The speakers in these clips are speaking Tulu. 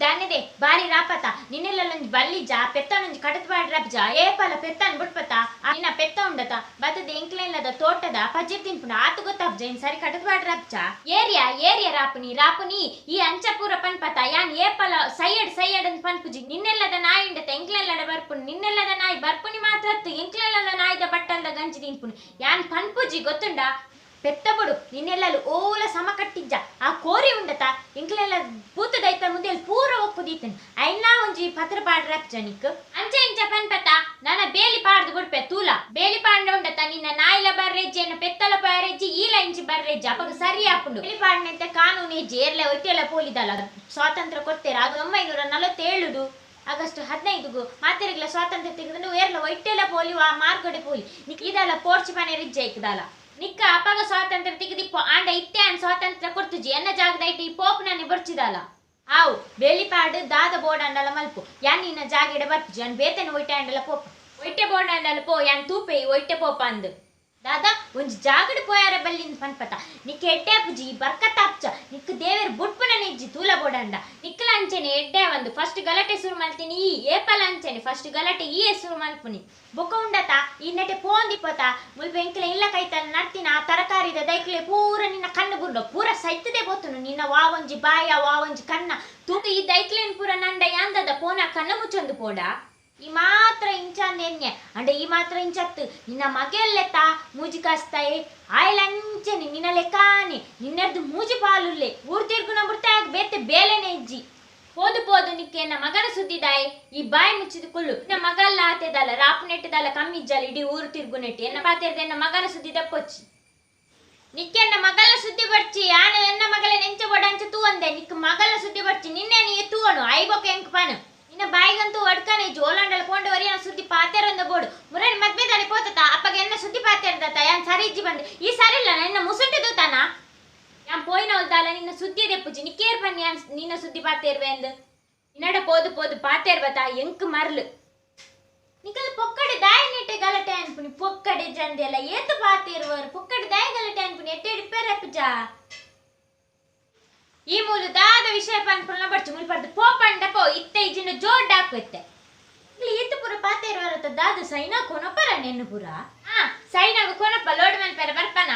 ದಾನೆದೆ ಬಾರಿ ರಾಪತ ನಿನ್ನೆಲ್ಲೊಂಜಿ ಬಲ್ಲಿಜ ಪೆತ್ತನೊಂಜಿ ಕಡತ್ ಬಾಡ್ ರಬ್ಜ ಏಪಲ ಪೆತ್ತನ್ ಬುಡ್ಪತ ನಿನ್ನ ಪೆತ್ತ ಉಂಡತ ಬತ್ತದ ಎಂಕ್ಲೆಲ್ಲದ ತೋಟದ ಪಜ್ಜೆ ತಿನ್ಪುಂಡು ಆತು ಗೊತ್ತಾಬ್ಜ ಇನ್ ಸರಿ ಕಡತ್ ಬಾಡ್ ರಬ್ಜ ಏರಿಯಾ ಏರಿಯಾ ರಾಪುನಿ ರಾಪುನಿ ಈ ಅಂಚಪೂರ ಪನ್ಪತ ಯಾನ್ ಏಪಲ ಸೈಯಡ್ ಸೈಯಡ್ ಅಂತ ಪನ್ಪುಜಿ ನಿನ್ನೆಲ್ಲದ ನಾಯಿ ಉಂಡತ ಎಂಕ್ಲೆಲ್ಲಡ ಬರ್ಪುನಿ ನಿನ್ನೆಲ್ಲದ ನಾಯಿ ಬರ್ಪುನಿ ಮಾತ್ರ ಎಂಕ್ಲೆಲ್ಲದ ನಾಯಿದ ಬಟ್ಟಲ್ದ ಗಂಜಿ ತಿನ್ಪುನಿ ಯಾನ್ ಪನ್ಪುಜಿ ಗೊತ್ತುಂಡ ಪೆತ್ತ ಬುಡು ನಿನ್ನೆಲ್ಲಲು ಓಲ ಸಮ ಕಟ್ಟಿಜ್ಜ ಆ ಕೋರಿ ಉಂಡತ ಎಂಕ್ಲೆಲ್ಲ ಪೂತದೈತ ಮುಂದೆ ಪೂರ ಒಕ್ಕುದೀತನ್ ಐನಾ ಒಂಜಿ ಪತ್ರ ಪಾಡ್ರ ಜನಿಕ್ ಅಂಚೆ ಇಂಚ ಪನ್ಪತ ನನ್ನ ಬೇಲಿ ಪಾಡ್ದು ಬುಡ್ಪೆ ತೂಲ ಬೇಲಿ ಪಾಂಡ ಉಂಡತ ನಿನ್ನ ನಾಯಿಲ ಬರ್ರೆಜ್ಜಿ ಎನ್ನ ಪೆತ್ತಲ ಬರ್ರೆಜ್ಜಿ ಈಲ ಇಂಚಿ ಬರ್ರೆಜ್ಜಿ ಅಪಗ ಸರಿ ಆಪುಂಡು ಬೇಲಿ ಪಾಡ್ನಂತೆ ಕಾನೂನು ಹೆಜ್ಜೆ ಏರ್ಲೆ ಒಟ್ಟೆಲ್ಲ ಪೋಲಿದಲ್ಲ ಸ್ವಾತಂತ್ರ್ಯ ಕೊಡ್ತೇರ ಆಗ 1947 ಆಗಸ್ಟ್ 15 ಮಾತೆರಿಗ್ಲ ಸ್ವಾತಂತ್ರ್ಯ ತೆಗೆದು ಏರ್ಲ ಒಟ್ಟೆಲ್ಲ ಪೋಲಿ ಆ ಮಾರ್ಗಡೆ ಪೋಲಿ ನಿಕ್ ಇದಲ್ಲ ಪೋರ್ಚ್ ಮನೆ ರಿಜ್ಜೆ ಇಕ್ಕದಲ್ಲ ನಿಕ್ಕ ಅಪಗ ಸ್ವಾತಂತ್ರ್ಯ ತೆಗೆದಿಪ್ಪು ಆಂಡ ಇತ್ತೆ ಅನ್ ಸ್ವಾತಂತ್ರ್ಯ ಕೊಡ್ತುಜಿ ಎನ್ನ ಜಾಗದ ಇಟ್ಟು ಈ ಪೋಪ್ ನಾನೆ ಬರ್ಚಿದಲ್ಲ ಆವು ಬೇಲಿಪಾಡು ದಾದ ಬೋರ್ಡ್ ಅಂಡಲ ಮಲ್ಪು ಯಾನ್ ನಿನ್ನ ಜಾಗೆಡ ಬರ್ಪುಜಿ ಯಾನ್ ಬೇತನ ಒಯ್ಟೆ ಅಂಡಲ ಪೋಪ್ ಒಯ್ಟೆ ಬೋರ್ಡ್ ಅಂಡಲ ಪೋ ಯಾನ್ ತೂಪೆ ಒಯ್ಟೆ ಪೋಪ ಅಂದು ದಾದಾ ಒಂಜಿ ಜಾಗಡ್ ಪೋಯಾರ ಬಲ್ಲಿಂದ ಪನ್ಪತ ನಿಕ್ಕ ಎಡ್ಡೆ ಪುಜಿ ಬರ್ಕತ್ತಾಪ್ಚ ನಿಕ್ಕ ದೇವೇರ್ ಬುಟ್ಪುನ ನೆಜ್ಜಿ ತೂಲ ಬೋಡಂಡ ನಿಕ್ಕಲ ಅಂಚೆನೆ ಎಡ್ಡೆ ಒಂದು ಫಸ್ಟ್ ಗಲಾಟೆ ಶುರು ಮಲ್ತೀನಿ ಈ ಏಪಲ ಅಂಚೆನೆ ಫಸ್ಟ್ ಗಲಾಟೆ ಈ ಶುರು ಮಲ್ಪುನಿ ಬೊಕ್ಕ ಉಂಡತ ಈ ನೆಟೆ ಪೋಂದಿಪ್ಪತ ಮುಲ್ಪ ಎಂಕ್ಲೆ ಇಲ್ಲ ಕೈತಲ್ ನಡ್ತಿನ ಆ ತರಕಾರಿದ ದೈಕ್ಲೆ ಪೂರ ನಿನ್ನ ಕಣ್ಣು ಬುರ್ಡ ಪೂರ ಸೈತದೆ ಬೋತುನು ನಿನ್ನ ವಾವಂಜಿ ಬಾಯ ವಾವಂಜಿ ಕಣ್ಣ ತೂತು ಈ ದೈಕ್ಲೇನ್ ಪೂರ ನಂಡ ಯಾಂದದ ಪೋನ ಕಣ್ಣ ಮುಚ್ಚೊಂದು ಪೋಡ ಈ ಮಾತ್ರ ಇಂಚಂದೆನ್ನೆ ಅಂಡ ಈ ಮಾತ್ರ ಇಂಚತ್ತು ನಿನ್ನ ಮಗೆಲ್ಲೆತ್ತ ಮೂಜಿ ಕಾಸ್ತಾಯಿ ಆಯ್ಲ ಅಂಚೆನೆ ನಿನ್ನ ಲೆಕ್ಕಾನೆ ನಿನ್ನೆರ್ದು ಮೂಜಿ ಪಾಲುಲ್ಲೆ ಊರು ತಿರ್ಗುನ ಬಿಡ್ತಾಗ ಬೇತೆ ಬೇಲೆನೆ ಇಜ್ಜಿ ಪೋದು ಪೋದು ನಿಕ್ಕೆ ಎನ್ನ ಮಗನ ಸುದ್ದಿದಾಯಿ ಈ ಬಾಯಿ ಮುಚ್ಚಿದ ಕುಳ್ಳು ನಿನ್ನ ಮಗಲ್ಲ ಆತೆದಲ್ಲ ರಾಪು ನೆಟ್ಟದಲ್ಲ ಕಮ್ಮಿ ಇಜ್ಜಲ್ಲ ಇಡೀ ಊರು ತಿರ್ಗು ನೆಟ್ಟಿ ಎನ್ನ ಪಾತೆರ್ದ ಎನ್ನ ಮಗನ ಸುದ್ದಿ ದಪ್ಪೊಚ್ಚಿ ನಿಕ್ಕೆನ್ನ ಮಗಲ ಸುದ್ದಿ ಬರ್ಚಿ ಆನ ಎನ್ನ ಮಗಲ ನೆಂಚ ಬಡಂಚ ತೂ ಅಂದೆ ನಿಕ್ ಮಗಲ ಸುದ್ದಿ ಬರ್ಚಿ ನಿನ್ನೆ ನೀ ತೂವನು ಐಬೊಕ ಎಂಕ್ ಪಾನು ನಿನ್ನ ಬಾಯಿಗಂತೂ ಒಡ್ಕನೆ ಜೋಲಂಡಲ್ ಕೊಂಡ ವರಿಯನ ಸುದ್ದಿ ಪಾತೆರಂದ ಬೋಡು ಮುರನ್ ಮದ್ವೆ ಪೋತತ ಅಪ್ಪಗ ಎನ್ನ ಸುದ್ದಿ ಪಾತೆರ್ದತ ಯಾನ್ ಸರಿ ಇಜ್ಜಿ ಬಂದೆ ಈ ಸರಿ ಇಲ್ಲ ನಿನ್ನ ಮುಸುಂಟು ದೂತಾನ ಯಾನ್ ಪೋಯಿನ ಹೊಲ್ದಾಲ ನಿನ್ನ ಸುದ್ದಿ ದೆಪ್ಪುಜಿ ನಿಕ್ಕೇರ್ ಬನ್ನಿ ಯಾನ್ ನಿನ್ನ ಸುದ್ದಿ ಪಾತೆರ್ವೆ ಅಂದ್ ನಿನ್ನಡ ಪೋದು ಪೋದು ಪಾತೆರ್ಬತ ಎಂಕ್ ಮರ್ಲು ನಿಕಲ್ ಪೊಕ್ಕಡೆ ದಾಯಿ ನೆಟ್ಟೆ ಗಲಟೆ ಅನ್ಪುನಿ ಪೊಕ್ಕಡೆ ಜಂದೆಲ್ಲ ಏತು ಪಾತೆರ್ವರು ಪೊಕ್ಕಡೆ ದಾಯಿ ಗಲಟೆ ಅನ್ಪುನಿ ಎಟ್ಟೆ ರಿಪೇರ್ ಈ ಮೂಲು ದಾದ ವಿಷಯ ಪನ್ಪುನ ಬರ್ಚು ಮುಲ್ಪರ್ದು ಪೋಪಂಡ ಪೋ ಇತ್ತೆ ಇಜಿನ ಜೋಡ್ ಹಾಕುತ್ತೆ ಇಲ್ಲಿ ಇತ್ತು ಪೂರ ಪಾತೇರು ಬರತ್ತ ದಾದ ಸೈನಾ ಕೊನಪರ ನೆನ್ನು ಪೂರ ಹಾ ಸೈನಾಗ ಕೊನಪ್ಪ ಲೋಡ್ ಮೇಲೆ ಪೆರ ಬರ್ಪನ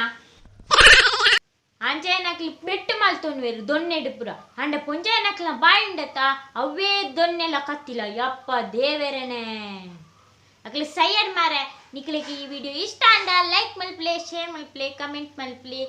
ಅಂಜಯನಕ್ಲಿ ಪೆಟ್ಟು ಮಲ್ತೊನ್ವೇರು ದೊನ್ನೆಡು ಪೂರ ಅಂಡ ಪೊಂಜಯನಕ್ಲ ಬಾಯಿಂಡತ ಅವೇ ದೊನ್ನೆಲ್ಲ ಕತ್ತಿಲ್ಲ ಯಪ್ಪ ದೇವೆರನೆ ಅಕ್ಲಿ ಸೈಯಡ್ ಮಾರೆ ನಿಕ್ಲಿಗೆ ಈ ವಿಡಿಯೋ ಇಷ್ಟ ಅಂಡ ಲೈಕ್ ಮಲ್ಪ್ಲೆ ಶೇರ್ ಮಲ್ಪ್ಲೆ ಕಮೆಂಟ್ ಮಲ್ಪ್ಲೆ.